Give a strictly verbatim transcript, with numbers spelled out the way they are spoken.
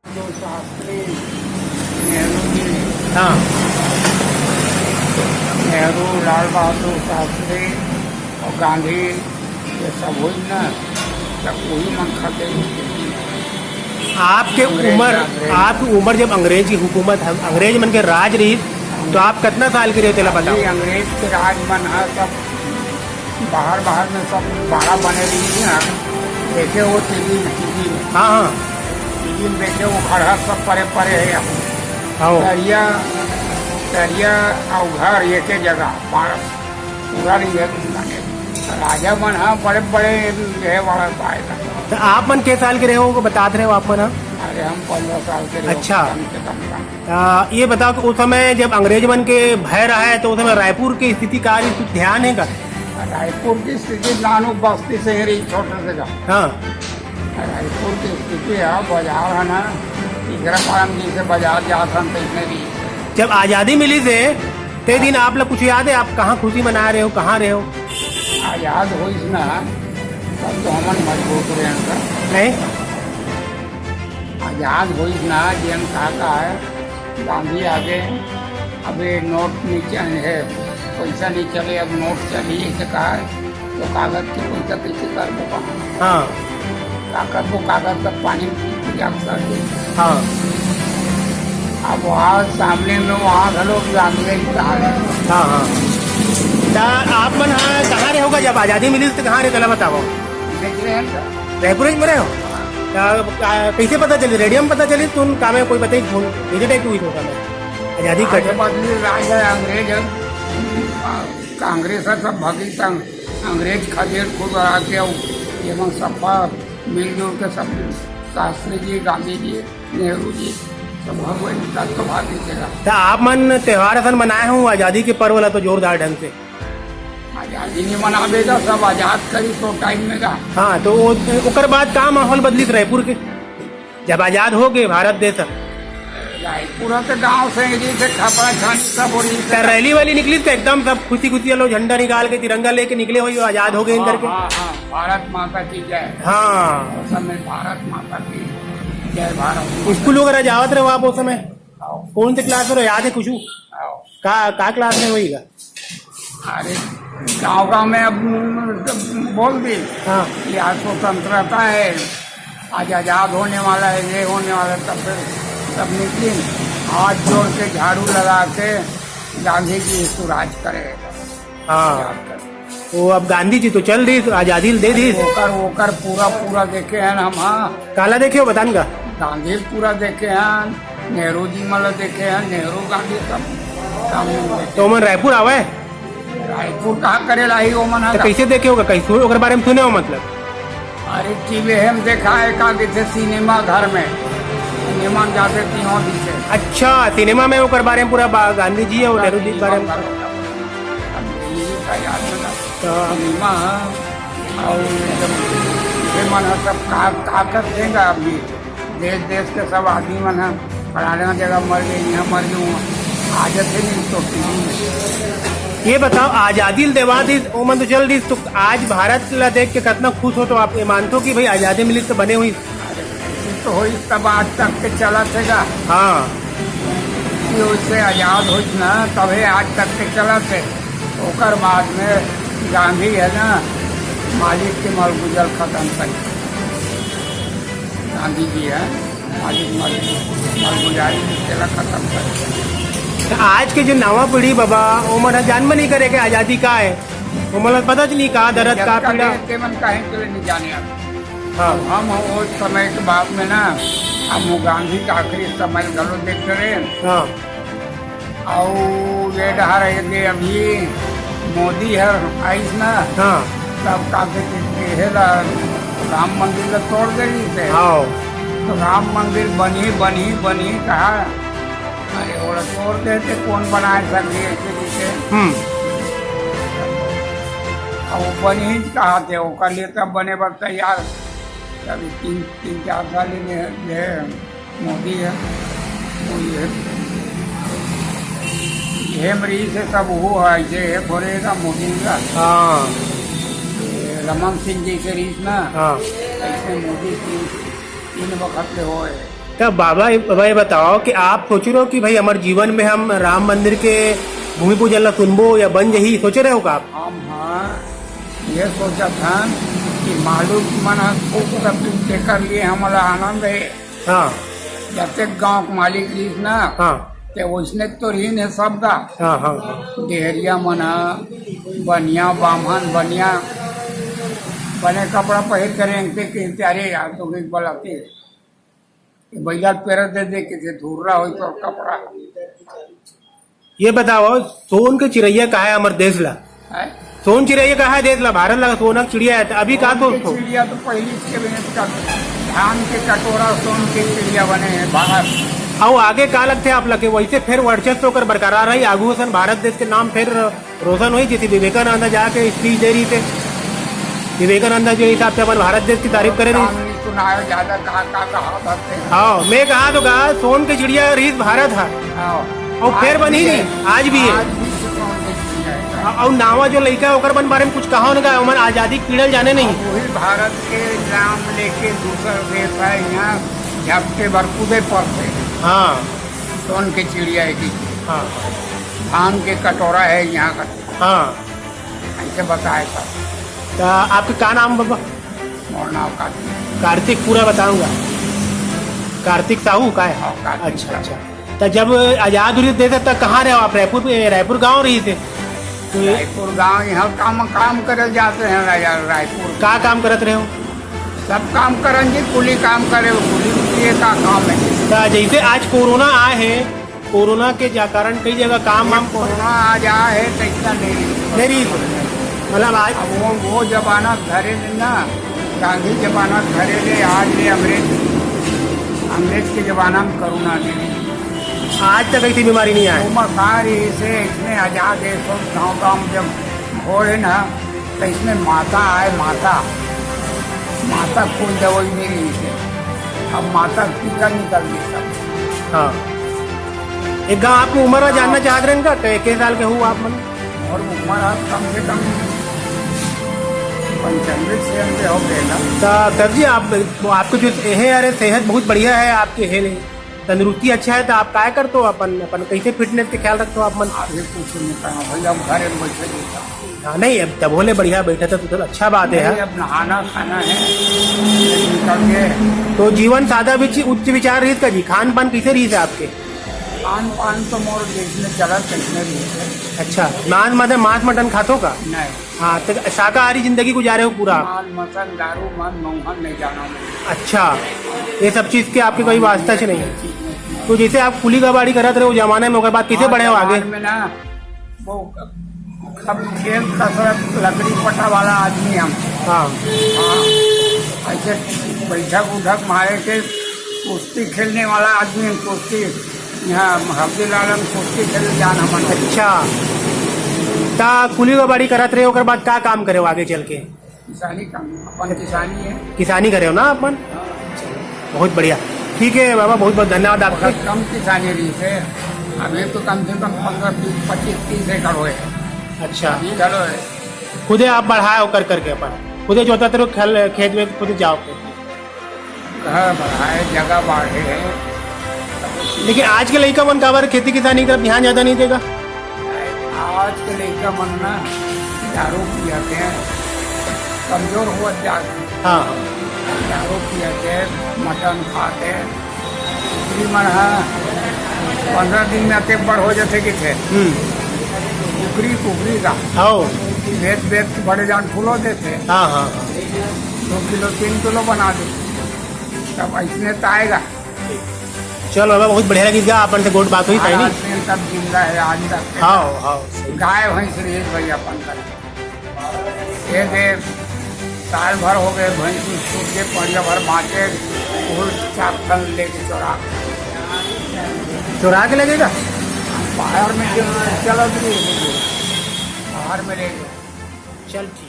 तो शास्त्री, नेहरू जी, हाँ। नेहरू, लाल बहादुर शास्त्री और गांधी, ये सब हुई ना, तब वही मन खाते ही। आपके अंग्रेज, उम्र, अंग्रेज। आपकी उम्र जब अंग्रेज की हुकूमत है, अंग्रेज मन के राज रही, तो आप कितना साल के रहे, तेला बताओ। अभी अंग्रेज के राज मन है, सब बाहर, बाहर में सब बाड़ा बने रही है। देखे वो टीवी में, टीवी में। हाँ, हाँ। टीवी में देखे वो खड़हर सब परे परे है। हाँ। तरिया, तरिया और घर एक ही जगह, बाड़ा पूरा नहीं है कुछ माने। राजा मन, हाँ, बड़े बड़े ये वाला पाए था। तो आप मन के साल के रहे हो, बतात रहे हो आप मन, हाँ? अरे, हम पन्द्रह साल के रहे हो, अच्छा। कम से कम, कम। आ, ये बताओ कि उस समय जब अंग्रेज मन के भय रहा है, तो उस समय रायपुर की स्थिति का रही, कुछ ध्यान है का? रायपुर की स्थिति नानू बस्ती से ही रही, छोटे से गाँव। हाँ। रायपुर की स्थिति है, बाजार है ना, इंदिरा फार्म जी से बाजार जात हन, तो इतने भी। जब आज़ादी मिली से, ते दिन आप लोग कुछ याद है? आप कहाँ खुशी मना रहे हो, कहाँ रहे हो? आज़ाद होइस ना, तब तो हमन मजबूत रहे हैं। नहीं? आजाद होइस ना, जेन का का है, गांधी आगे, अबे नोट नहीं चले है, पैसा नहीं चले, अब नोट चलिए तो का है, तो कागज के पैसा कैसे करबो कहाँ? हाँ। का करबो, कागज का पानी में पूजा कर दे। हाँ। अब वहाँ सामने में वहाँ घलो गांधी का है। हाँ, हाँ। त आप मन, हाँ, कहाँ रहे होगा जब आजादी मिली तो कहाँ रहे, चला बताओ। देख रहे हैं ना। रायपुर में रहे हो? आ, आ, कैसे पता चली? रेडियो में पता चली? तुम काम है कोई बताई, फोन भेजे टाइप हुई होगा मैं। आजादी आज कट बदली राज है, अंग्रेज है। आ, कांग्रेस है, सब भगी संग, अंग्रेज खदेड़ खुद आके, ये मन सफा मिलजुल के सब, शास्त्री जी, गांधी जी, नेहरू जी, सब भगवान तत्ववादी थे। तो आप मन त्योहार असन मनाए हो आजादी के पर्व ला तो जोरदार ढंग से? आजादी नहीं मनाबे त सब आजाद करी तो टाइम में का। हाँ, तो वो, ओकर बाद का माहौल बदलिस रायपुर के, जब आजाद हो गए भारत देश? रायपुर के गांव से जी से खपरा छानी सब हो रही त रैली वाली निकली तो एकदम सब खुशी खुशी लो, झंडा निकाल के, तिरंगा लेके निकले हो, आजाद हो गए हाँ, करके। हाँ, हाँ, भारत माता की जय। हाँ। उस समय भारत माता की जय। भारत। स्कूल वगैरह जावत रहे हो आप उस समय? हाँ। कौन से क्लास में रहो, याद है कुछ? हाँ। का, का क्लास में होइगा? अरे, गांव गांव में अब बोल दी हाँ। कि आज स्वतंत्रता है, आज आजाद होने वाला है, ये होने वाला है, तब फिर सब निकली, हाथ जोड़ के, झाड़ू लगा के गांधी जी सुराज करे। हाँ। आजाद करे। वो अब गांधी जी तो चल दी, तो आजादी दे दी। ओकर, ओकर पूरा, पूरा देखे हैं हम, हाँ। काला देखे हो, बतान का? गांधी पूरा देखे हैं, नेहरू जी मला देखे हैं, नेहरू गांधी सब सामने देखे। तो ओमन रायपुर आवे? रायपुर कहाँ करे लाई ओमन तो हा? कैसे देखे होगा? कहीं सुन, ओकर बारे में सुने हो मतलब? अरे टीवी हम देखा है, का देखे सिनेमा घर में, सिनेमा में जाते तीनों दिखे। अच्छा, सिनेमा में ओकर बारे में पूरा बा-, गांधी जी और नेहरू जी के बारे में। अब यही का याद में ना। हाँ। सिनेमा और जब ये मन है, सब का, का कर देगा अभी? देश, देश के सब आदमी मन ह, फलाना जगह मर गए, यहाँ मर गए, वहाँ आ जाते नहीं तो टीवी में। ये बताओ, आजादी ल देवा दिस, ओमन तो चल दिस, तो आज भारत ला देख के कितना खुश हो, तो आप ये मानते हो कि भाई आजादी मिली तो बने हुई? अरे, खुशी तो हुई, तब आज तक के चला थे गा। हाँ। कि उससे आजाद होइस ना, तबे आज तक के चला थे। ओकर बाद में गांधी है ना, मालिक के मलगुजर खत्म कर, गांधी जी है, मालिक मल-, मलगुजारी तेला खत्म कर। तो आज के जो नवा पीढ़ी बाबा, ओमन ह जानबे नहीं करे के आजादी का है, ओमन ला पता च नहीं का दर्द, का जतका पीड़ा। देर के मन काहे के लिए नहीं जाने अब। हाँ। हम वो समय के बाद में ना, हम वो गांधी का आखिरी समय घलो देखते रहे। हाँ। अउ ये डहर है कि अभी मोदी हर आइस ना, हाँ। तब का कहते कि हे ला राम मंदिर ला तोड़ दे रही थे। हाँ। तो राम मंदिर बनी, बनी, बनी कहा, अरे ओला तोड़ देते, कौन बनाए सके ऐसे कैसे? हम्म। अब वो बनी कहा थे, ओकर लिए तब बने बर तैयार। अभी तीन, तीन चार साल ही में जे मोदी है, वो ये, ये मरीज से सब वो है, ये है थोड़े का मोदी का। हाँ। ये रमन सिंह जी के रीस ना, हाँ। ऐसे मोदी तीन, तीन वक्त ले होए। त बाबा, ये, बाबा, ये बताओ कि आप सोच रहे हो कि भाई, हमर जीवन में हम राम मंदिर के भूमि पूजन ला सुनबो या बन जही, सोचे रहे हो का आप? हम, हाँ, ये सोचत हन कि मालिक मन ह खूब सब कुछ देकर लिए हमला आनंद है। हाँ। जतेक गांव के मालिक रहिस ना, हाँ। ते वइसने तो रहिन हे सब गा। हाँ, हाँ, हाँ। डेहरिया मन ह, बनिया, बाम्हन, बनिया, बने कपड़ा पहिर के रेंगते कि, "अरे यार, तो एक बलाते, ये बैला ल पेरा दे दे," कि, "धुर्रा होई तोर कपड़ा।" ये बताओ, सोन के चिरैया कहा है हमर देश ला? हैं? सोन चिरैया कहा है देश ला? भारत ला सोना के चिड़िया है, त अभी का सोन के तो चिड़िया तो पहली से बने, धान के कटोरा सोन के चिड़िया बने हैं भारत। अउ आगे का लगथे आप ला के वैसे फिर वर्चस्व ओकर बरकरार रही, आगू असन भारत देश के नाम फिर रोशन होई, जैसे विवेकानंद जाके स्पीच दे रही थे। विवेकानंद जो हिसाब से अपन भारत देश की तारीफ करे रही। नाम नहीं सुनाया ज्यादा, कहाँ का कहा बातें। हाँ, मैं कहा तो कहा, सोन के चिड़िया रही भारत है। हाँ। और फिर आज बनी भी नहीं, है। आज भी है। आज भी सोन के चिड़िया है। हाँ, और नावा जो लइका है, ओकर मन बारे में कुछ कहा उनका, ओमन आजादी के पीड़ा जाने नहीं। वही भारत के नाम लेके दूसर देश है, यहाँ झपटे भर कूदे पड़ते हैं। हाँ। सोन के चिड़िया है कि हाँ। धान के कटोरा है यहाँ का। हाँ। ऐसे बताए सब। त आपके का नाम बाबा? मोर नाम कार्तिक। कार्तिक पूरा बताऊंगा। कार्तिक साहू का है? हाँ, कार्तिक अच्छा, साहू। अच्छा। त जब आजाद हुई देश, त कहाँ रहे आप? रायपुर में, रायपुर गांव रही थे? तो रायपुर गांव यहाँ काम, काम करे जाते हैं राजा रायपुर। का काम करत रहे हो? सब काम करन जी, कुली काम करे, कुली ये का काम है? त जैसे आज कोरोना आए है, कोरोना के जा कारण कई जगह काम ये वाम कोरोना आ जा है तो इतना नहीं। नहीं रही। मतलब आज अब वो, वो जमाना धरे ले ना, गांधी जमाना धरे ले, आज ले अंग्रेज, अंग्रेज के जमाना में कोरोना नहीं रही। आज तक ऐसी बीमारी नहीं आई। वो मसारी से इसमें आजाद है, सब गाँव गाँव जब हो है ना, तो इसमें माता आए, माता, माता कोई दवाई नहीं रही से। अब माता टीका निकल गई सब। हाँ। एक गाँव आपकी उम्र ला जानना चाहत रहे का? के, के साल के हो आप मन? और उम्र आज कम से कम पंचानवे छियानवे हो गए ना। त सर जी, आप, आपको जो है, अरे, सेहत बहुत बढ़िया है आपके, है नहीं? तंदुरुस्ती अच्छा है, त आप काय करते हो अपन, अपन कैसे फिटनेस के ख्याल रखते हो आप मन? अभी कुछ नहीं करना भैया, हम घरे में बैठे रहता। हाँ, नहीं, अब तब होले बढ़िया बैठे थे तो अच्छा बात है, नहीं, हाँ। अब नहाना खाना है, निकल के। तो जीवन सादा भी ची-, उच्च विचार रहिस का जी, खान पान कैसे रहिस है आपके? खान पान तो मोर देश में चलत कैसे रहिस है। अच्छा, मांस, मतलब मांस मटन खातो का? नहीं। हाँ, तो शाकाहारी जिंदगी गुजारे हो पूरा? मांस मटन, दारू, मद, मौहन नहीं जाना मैं। अच्छा, ये सब चीज के आपके कोई वास्ता से नहीं? ये चीज नहीं। तो जैसे आप कुली कबाड़ी करत रहे हो जमाने में, ओकर बाद कैसे हाँ, बढ़े हो आगे? जमाने में ना, वो सब खेत कसरत लकड़ी पट्टा वाला आदमी हम। हाँ। हाँ, ऐसे बैठक उठक मारे के कुश्ती खेलने वाला आदमी हम, कुश्ती, यहाँ हरदी लाल हम कुश्ती खेले जान हमन। अच्छा, त कुली कबाड़ी करत रहे, ओकर बाद का काम करे हो आगे चल के? किसानी काम, अपन किसानी है। किसानी करे हो ना अपन? बहुत बढ़िया। ठीक है बाबा, बहुत बहुत धन्यवाद आपके। बहुत कम किसानी रही से, अभी तो कम से कम पन्द्रह, बीस, पच्चीस, तीस एकड़ होए। अच्छा। अभी चलो है। खुदे आप बढ़ाए हो कर करके अपन? खुदे जोता तेरे खेल, खेत में खुदे जाओ के? घर बढ़ाए, जगह बाढ़े है। लेकिन आज के लइका मन काबर खेती किसानी की तरफ ध्यान ज्यादा नहीं देगा? आज के लइका मन ना दारू पिया के कमजोर होत जात हे। हाँ। दारू पिया के, मटन खा के, कुकरी मन ह पन्द्रह दिन में अतेक बड़ हो जाथे कि थे। हम्म। कुकरी, कुकरी का। हाँ। बेच, बेच के बड़े जान फूलो देथे। हाँ, हाँ, हाँ। दो किलो, तीन किलो बना दे। तब ऐसने तो आएगा। चलो बाबा, बहुत बढ़िया लगी गा, अपन से गोठ बात हुई, हर सही नहीं? आदमी तब जिंदा है, आज तक। हाँ, हाँ, सही। गाय भैंस रही भाई अपन का। ये दे, साल भर हो गए, भैंस उस सूख के पड़िया भर बांचे, वो चार टन लेके चोरा। चोरा के ले गए का? बाहर में चल, चल अभी, बाहर में ले गए। चल ठीक।